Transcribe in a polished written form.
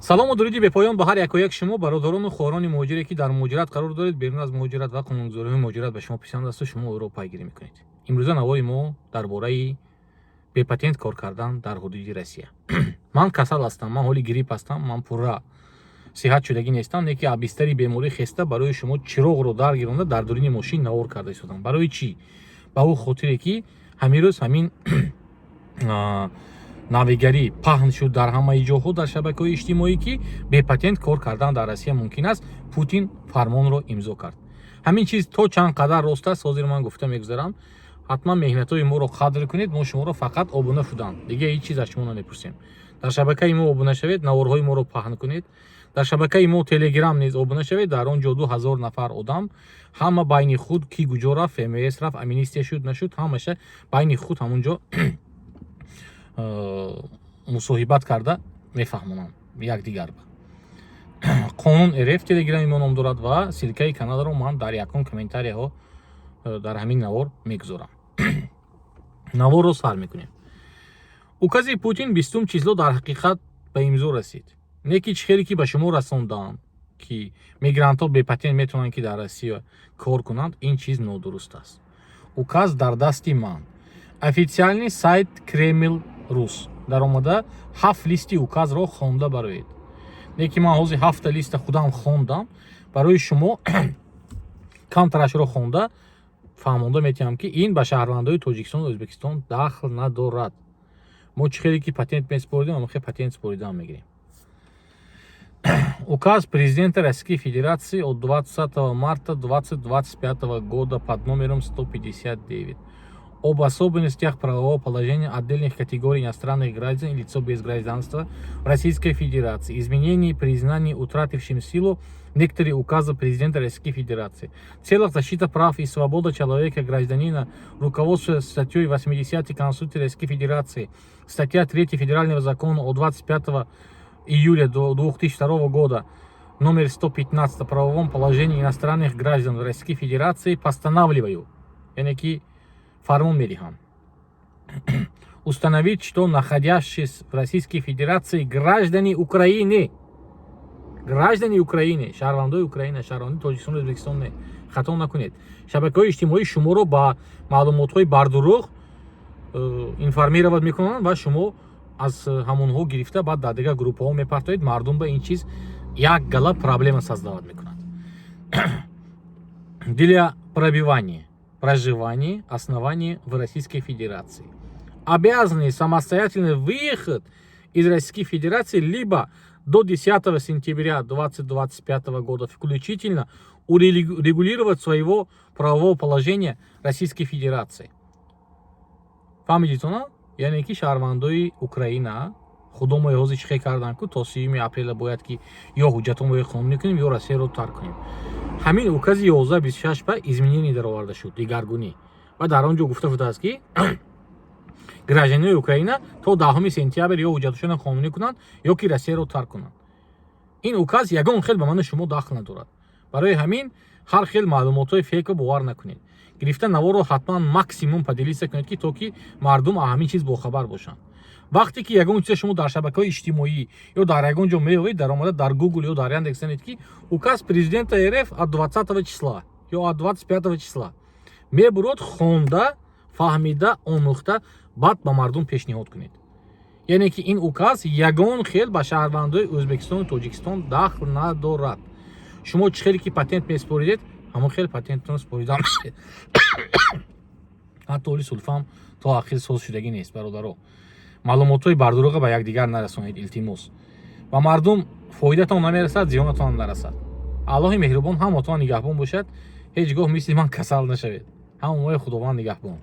Салому дуруди бепоён ба ҳар якояк шумо, бародарону хоҳарони муҳоҷире, ки дар муҳоҷират қарор доред, берун аз муҳоҷират ва қонунгузориҳои муҳоҷират ба шумо писанд асту шумо ӯро пайгирӣ мекунед. Имрӯза навои мо дар бораи бепатент кор кардан дар ҳудуди Россия. Ман касал ҳастам, ман ҳоли грипп ҳастам, ман пурра сиҳат шудагӣ нестам, не ки аз бистари беморӣ хеста, барои шумо чироғро дар гиронда, дар дуруни мошин навор карда истодам. Барои чӣ? Ба ӯ хотире, ки ҳамин рӯз ҳамин навигарӣ паҳн шуд дар ҳамаи ҷоҳо, дар шабакаҳои иҷтимоӣ, ки бепатент кор кардан дар Россия мумкин аст, Путин фармонро имзо кард. Ҳамин чиз то чанд қадар рост аст, ҳозир ман гуфта мегузарам. Ҳатман меҳнатҳои моро қадр кунед. Мо шуморо фақат обуна шудан, дигар ҳеҷ чиз аз шумо намепурсем. Дар шабакаи мо обуна шавед, наворҳои моро паҳн кунед. Дар шабакаи мо Телеграм низ обуна шавед. Дар он ҷо 2000 нафар одам ҳама байни худ, ки куҷо рафт, ФМС рафт, амнистия шуд, нашуд, ҳамаша байни худ ҳамон ҷо мусоҳибат карда мефаҳмонанд якдигарба. «Қонун РФ» Телеграми мо ном дорад ва ссылкаи каналро ман дар якум комментарияҳо дар ҳамин навор мегузорам. Наворро сар мекунем. Укази Путин 20-ум число дар ҳақиқат ба имзо расид. Не ки чӣ хеле ки ба шумо расонданд, ки мигрантҳо бепатент метавонанд, ки дар Россия кор кунанд, ин чиз нодуруст аст. Указ дар дасти ман, официальный сайт Кремл рус даромада, ҳафт листи указро хонда бароед. Не ки ман ҳозир ҳафта листа худам хондам, барои шумо камтарашро хонда фаҳмонда метиҳам, ки ин ба шаҳрвандои Тоҷикистону Ӯзбекистон дахл надорад. Мо чӣ хеле ки патент месупоридем, ҳамон патент супоридаам мегирем. Указ президента Российской Федерации от 20 марта 2025 года под номером 159 об особенностях правового положения отдельных категорий иностранных граждан и лицо без гражданства Российской Федерации, изменении и признании утратившим силу некоторые указы президента Российской Федерации. В целях защиты прав и свободы человека, гражданина, руководствуясь статьей 80 Конституции Российской Федерации, статья 3 Федерального закона от 25 июля 2002 года номер 115 о правовом положении иностранных граждан в Российской Федерации, постанавливаю, яъне ки фармон медиҳам, установить, что находящиеся в Российской Федерации граждане Украины, граждане Украины, шаҳрвандои Украина, шаҳрванди Тоҷикистон, Ӯзбекистон не, хато накунед. Шабакаҳои иҷтимоӣ шуморо ба маълумотҳои бардурӯғ информировать мекунанд ва шумо аз ҳамонҳо гирифта, баъд дар дигар группаҳо мепартоед. Мардум ба ин чиз як гала проблема создавать мекунад. Для пробивания, проживания, основания в Российской Федерации обязаны самостоятельный выехать из Российской Федерации либо до 10 сентября 2025 года включительно урегулировать своего правового положения Российской Федерации. Фаҳмидитона? Яъне ки шаҳрвандои Украина худомои ҳозир чӣ хел карданд, ку то 30-уми апрела бояд ки ё ҳуҷҷатҳои қонунӣ кунем, ё Россияро тарк кунем. Ҳамин укази 1126 ба изменение дароварда шуд, дигаргунӣ, ва дар он ҷо гуфта шудааст, ки гражданинои Украина то 10-уми сентябр ё ҳуҷҷатҳошонро қонунӣ кунанд, ё ки Россияро тарк кунанд. Ин указ ягон хел ба ману шумо дахл надорад. Барои ҳамин ҳар хел маълумотҳои фейкро бовар накунед. Гирифта наворро ҳатман максимум поделиться кунед, ки то ки мардум аз ҳамин чиз бохабар бошанд. Вақте ки ягон чиза шумо дар шабакаҳои иҷтимоӣ ё дар ягон ҷо меёвед, даромада дар Google ё дар Яндекс занед, ки указ президента РФ от 20 числа ё от 25 числа мебурод, хонда, фаҳмида, омӯхта, баъд ба мардум пешниҳод кунед. Яъне ки ин указ ягон хел ба шаҳрвандои Ӯзбекистону Тоҷикистон дахл надорад. Шумо чӣ хеле ки патент месупоридед, ҳамон хел патентро супорида. Ҳатто оли сулфам то ахир соз шудагӣ нест. Бародаро, маълумотҳои бардурӯға ба якдигар нарасонед, илтимос. Ба мардум фоидатон намерасад, зиёнатонам нарасад. Аллоҳи меҳрубон ҳаматон нигаҳбон бошад. Ҳеҷ гоҳ мисли ман касал нашавед. Ҳамаи Худованд нигаҳбон.